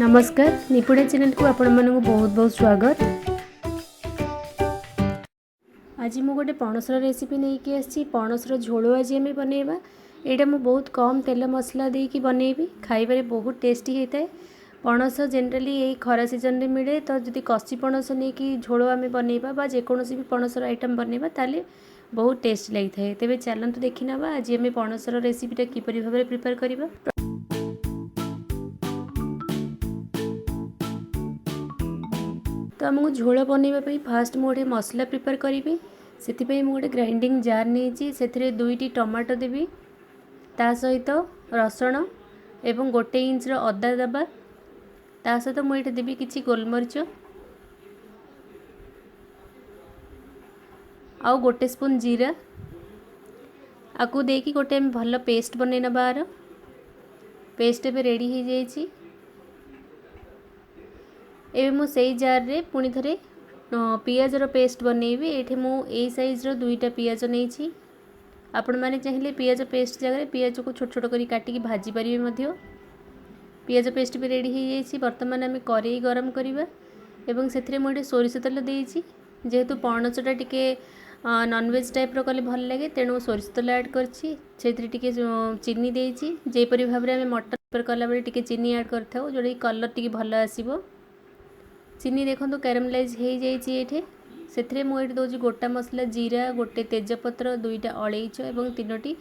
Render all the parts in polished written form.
ନମସ୍କାର, ନିପୁଣା ଚ୍ୟାନେଲକୁ ଆପଣମାନଙ୍କୁ ବହୁତ ବହୁତ ସ୍ୱାଗତ। ଆଜି ମୁଁ ଗୋଟେ ପଣସର ରେସିପି ନେଇକି ଆସିଛି। ପଣସର ଝୋଳ ଆଜି ଆମେ ବନେଇବା। ଏଇଟା ମୁଁ ବହୁତ କମ୍ ତେଲ ମସଲା ଦେଇକି ବନେଇବି, ଖାଇବାରେ ବହୁତ ଟେଷ୍ଟି ହେଇଥାଏ। ପଣସ ଜେନେରାଲି ଏଇ ଖରା ସିଜନରେ ମିଳେ, ତ ଯଦି କଷି ପଣସ ନେଇକି ଝୋଳ ଆମେ ବନେଇବା ବା ଯେକୌଣସି ବି ପଣସର ଆଇଟମ୍ ବନେଇବା, ତାହେଲେ ବହୁତ ଟେଷ୍ଟ ଲାଗିଥାଏ। ତେବେ ଚାଲନ୍ତୁ ଦେଖିନେବା ଆଜି ଆମେ ପଣସର ରେସିପିଟା କିପରି ଭାବରେ ପ୍ରିପେୟାର କରିବା। ତ ଆମକୁ ଝୋଳ ବନେଇବା ପାଇଁ ଫାଷ୍ଟ ମୁଁ ଗୋଟେ ମସଲା ପ୍ରିପେୟାର କରିବି। ସେଥିପାଇଁ ମୁଁ ଗୋଟେ ଗ୍ରାଇଣ୍ଡିଙ୍ଗ ଜାର୍ ନେଇଛି। ସେଥିରେ 2ଟି ଟମାଟୋ ଦେବି, ତା ସହିତ ରସୁଣ ଏବଂ 1 ଇଞ୍ଚର ଅଦା ଦେବା। ତା ସହିତ ମୁଁ ଏଇଠି ଦେବି କିଛି ଗୋଲମରିଚ ଆଉ 1 ସ୍ପୁନ୍ ଜିରା। ଆକୁ ଦେଇକି ଗୋଟେ ଆମେ ଭଲ ପେଷ୍ଟ ବନେଇ ନେବା। ଆର ପେଷ୍ଟ ଏବେ ରେଡ଼ି ହେଇଯାଇଛି। ଏବେ ମୁଁ ସେଇ ଜାର୍ରେ ପୁଣି ଥରେ ପିଆଜର ପେଷ୍ଟ ବନେଇବି। ଏଇଠି ମୁଁ ଏଇ ସାଇଜ୍ର 2ଟା ପିଆଜ ନେଇଛି। ଆପଣମାନେ ଚାହିଁଲେ ପିଆଜ ପେଷ୍ଟ ଜାଗାରେ ପିଆଜକୁ ଛୋଟ ଛୋଟ କରି କାଟିକି ଭାଜି ପାରିବେ ମଧ୍ୟ। ପିଆଜ ପେଷ୍ଟ ବି ରେଡ଼ି ହେଇଯାଇଛି। ବର୍ତ୍ତମାନ ଆମେ କରେଇ ଗରମ କରିବା ଏବଂ ସେଥିରେ ମୁଁ ଏଠି ସୋରିଷ ତେଲ ଦେଇଛି। ଯେହେତୁ ପଣସଟା ଟିକେ ନନଭେଜ୍ ଟାଇପ୍ର କଲେ ଭଲ ଲାଗେ, ତେଣୁ ସୋରିଷ ତେଲ ଆଡ଼୍ କରିଛି। ସେଥିରେ ଟିକେ ଚିନି ଦେଇଛି। ଯେପରି ଭାବରେ ଆମେ ମଟନ୍ ପ୍ରିପେୟାର କଲାବେଳେ ଟିକେ ଚିନି ଆଡ଼୍ କରିଥାଉ, ଯେଉଁଟାକି କଲର୍ ଟିକେ ଭଲ ଆସିବ। ଚିନି ଦେଖନ୍ତୁ କ୍ୟାରାମେଲାଇଜ୍ ହେଇଯାଇଛି ଏଇଠି। ସେଥିରେ ମୁଁ ଏଇଠି ଦେଉଛି ଗୋଟା ମସଲା, ଜିରା, ଗୋଟେ ତେଜପତ୍ର, 2ଟା ଅଳେଇଚ ଏବଂ 3ଟି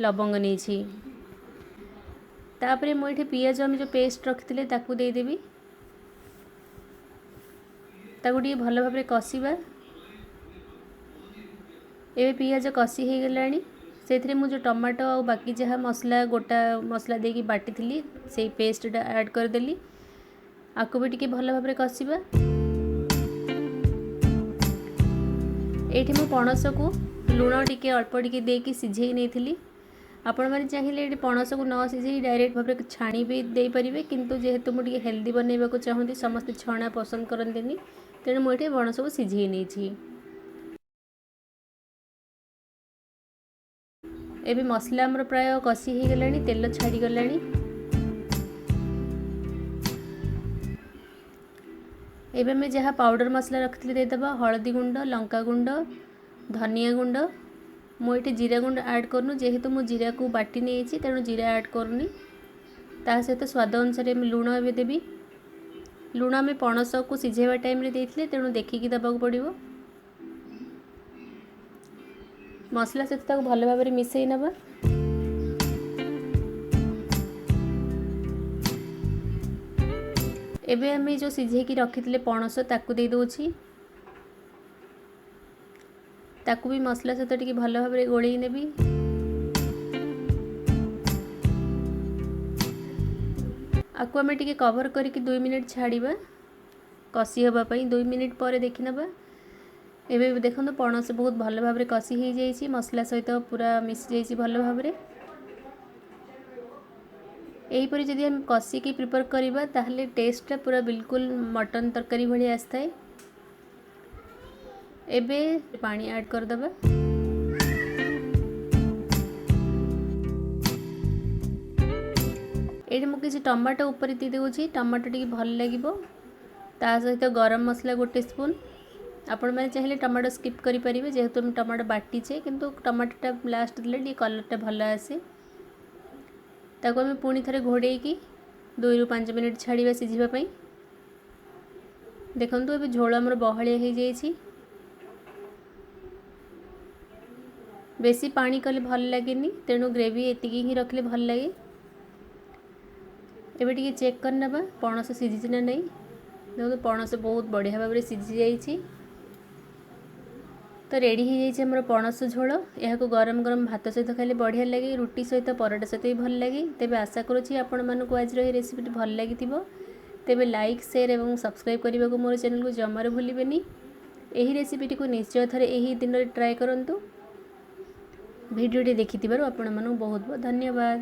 ଲବଙ୍ଗ ନେଇଛି। ତାପରେ ମୁଁ ଏଇଠି ପିଆଜ ଆମେ ଯେଉଁ ପେଷ୍ଟ ରଖିଥିଲେ ତାକୁ ଦେଇଦେବି। ତାକୁ ଟିକେ ଭଲ ଭାବରେ କଷିବା। ଏବେ ପିଆଜ କଷି ହେଇଗଲାଣି। ସେଥିରେ ମୁଁ ଯେଉଁ ଟମାଟୋ ଆଉ ବାକି ଯାହା ମସଲା ଗୋଟା ମସଲା ଦେଇକି ବାଟିଥିଲି, ସେଇ ପେଷ୍ଟଟା ଆଡ଼୍ କରିଦେଲି। ଆକୁ ବି ଟିକେ ଭଲ ଭାବରେ କଷିବା। ଏଇଠି ମୁଁ ପଣସକୁ ଲୁଣ ଟିକେ ଅଳ୍ପ ଟିକେ ଦେଇକି ସିଝେଇ ନେଇଥିଲି। ଆପଣମାନେ ଚାହିଁଲେ ଏଇଠି ପଣସକୁ ନ ସିଝେଇ ଡାଇରେକ୍ଟ ଭାବରେ ଛାଣି ବି ଦେଇପାରିବେ, କିନ୍ତୁ ଯେହେତୁ ମୁଁ ଟିକେ ହେଲ୍ଦି ବନେଇବାକୁ ଚାହୁଁଛି, ସମସ୍ତେ ଛଣା ପସନ୍ଦ କରନ୍ତିନି, ତେଣୁ ମୁଁ ଏଠି ପଣସକୁ ସିଝେଇ ନେଇଛି। ଏବେ ମସଲା ଆମର ପ୍ରାୟ କଷି ହେଇଗଲାଣି, ତେଲ ଛାଡ଼ିଗଲାଣି। ଏବେ ଆମେ ଯାହା ପାଉଡ଼ର ମସଲା ରଖିଥିଲେ ଦେଇଦେବା। ହଳଦୀ ଗୁଣ୍ଡ, ଲଙ୍କା ଗୁଣ୍ଡ, ଧନିଆ ଗୁଣ୍ଡ। ମୁଁ ଏଠି ଜିରା ଗୁଣ୍ଡ ଆଡ଼୍ କରୁନି, ଯେହେତୁ ମୁଁ ଜିରାକୁ ବାଟି ନେଇଛି, ତେଣୁ ଜିରା ଆଡ଼୍ କରୁନି। ତା ସହିତ ସ୍ୱାଦ ଅନୁସାରେ ମୁଁ ଲୁଣ ଏବେ ଦେବି। ଲୁଣ ଆମେ ପଣସକୁ ସିଝେଇବା ଟାଇମ୍ରେ ଦେଇଥିଲେ, ତେଣୁ ଦେଖିକି ଦେବାକୁ ପଡ଼ିବ। ମସଲା ସହିତ ତାକୁ ଭଲ ଭାବରେ ମିଶାଇ ନେବା। ଏବେ ଆମେ ଯେଉଁ ସିଝେଇକି ରଖିଥିଲେ ପଣସ ତାକୁ ଦେଇଦେଉଛି। ତାକୁ ବି ମସଲା ସହିତ ଟିକେ ଭଲ ଭାବରେ ଗୋଳେଇ ନେବି। ଆକୁ ଆମେ ଟିକେ କଭର୍ କରିକି 2 ମିନିଟ୍ ଛାଡ଼ିବା କଷି ହେବା ପାଇଁ। 2 ମିନିଟ୍ ପରେ ଦେଖିନେବା। ଏବେ ଦେଖନ୍ତୁ ପଣସ ବହୁତ ଭଲ ଭାବରେ କଷି ହେଇଯାଇଛି, ମସଲା ସହିତ ପୁରା ମିଶିଯାଇଛି ଭଲ ଭାବରେ। ଏହିପରି ଯଦି ଆମେ କଷିକି ପ୍ରିପେୟାର କରିବା, ତାହେଲେ ଟେଷ୍ଟଟା ପୁରା ବିଲକୁଲ ମଟନ୍ ତରକାରୀ ଭଳି ଆସିଥାଏ। ଏବେ ପାଣି ଆଡ଼୍ କରିଦେବା। ଏଇଠି ମୁଁ କିଛି ଟମାଟୋ ଉପରେ ଦେଇଦେଉଛି, ଟମାଟୋ ଟିକେ ଭଲ ଲାଗିବ। ତା ସହିତ ଗରମ ମସଲା 1 ସ୍ପୁନ୍। ଆପଣମାନେ ଚାହିଁଲେ ଟମାଟୋ ସ୍କିପ୍ କରିପାରିବେ, ଯେହେତୁ ଆମେ ଟମାଟୋ ବାଟିଛେ, କିନ୍ତୁ ଟମାଟୋଟା ଲାଷ୍ଟ ଦେଲେ ଟିକେ କଲର୍ଟା ଭଲ ଆସେ। ତାକୁ ଆମେ ପୁଣି ଥରେ ଘୋଡ଼େଇକି 2ରୁ 5 ମିନିଟ୍ ଛାଡ଼ିବା ସିଝିବା ପାଇଁ। ଦେଖନ୍ତୁ ଏବେ ଝୋଳ ଆମର ବହଳିଆ ହେଇଯାଇଛି। ବେଶୀ ପାଣି କଲେ ଭଲ ଲାଗେନି, ତେଣୁ ଗ୍ରେଭି ଏତିକି ହିଁ ରଖିଲେ ଭଲ ଲାଗେ। ଏବେ ଟିକେ ଚେକ୍ କରିନେବା ପଣସ ସିଝିଛି ନା ନାହିଁ। ଦେଖନ୍ତୁ ପଣସ ବହୁତ ବଢ଼ିଆ ଭାବରେ ସିଝି ଯାଇଛି। ତ ରେଡ଼ି ହେଇଯାଇଛି ଆମର ପଣସ ଝୋଳ। ଏହାକୁ ଗରମ ଗରମ ଭାତ ସହିତ ଖାଇଲେ ବଢ଼ିଆ ଲାଗେ, ରୁଟି ସହିତ ପରଟା ସହିତ ବି ଭଲ ଲାଗେ। ତେବେ ଆଶା କରୁଛି ଆପଣମାନଙ୍କୁ ଆଜିର ଏହି ରେସିପିଟି ଭଲ ଲାଗିଥିବ। ତେବେ ଲାଇକ୍, ସେୟାର ଏବଂ ସବସ୍କ୍ରାଇବ୍ କରିବାକୁ ମୋର ଚ୍ୟାନେଲକୁ ଜମାରୁ ଭୁଲିବେନି। ଏହି ରେସିପିଟିକୁ ନିଶ୍ଚୟ ଥରେ ଏହି ଦିନରେ ଟ୍ରାଏ କରନ୍ତୁ। ଭିଡ଼ିଓଟି ଦେଖିଥିବାରୁ ଆପଣମାନଙ୍କୁ ବହୁତ ବହୁତ ଧନ୍ୟବାଦ।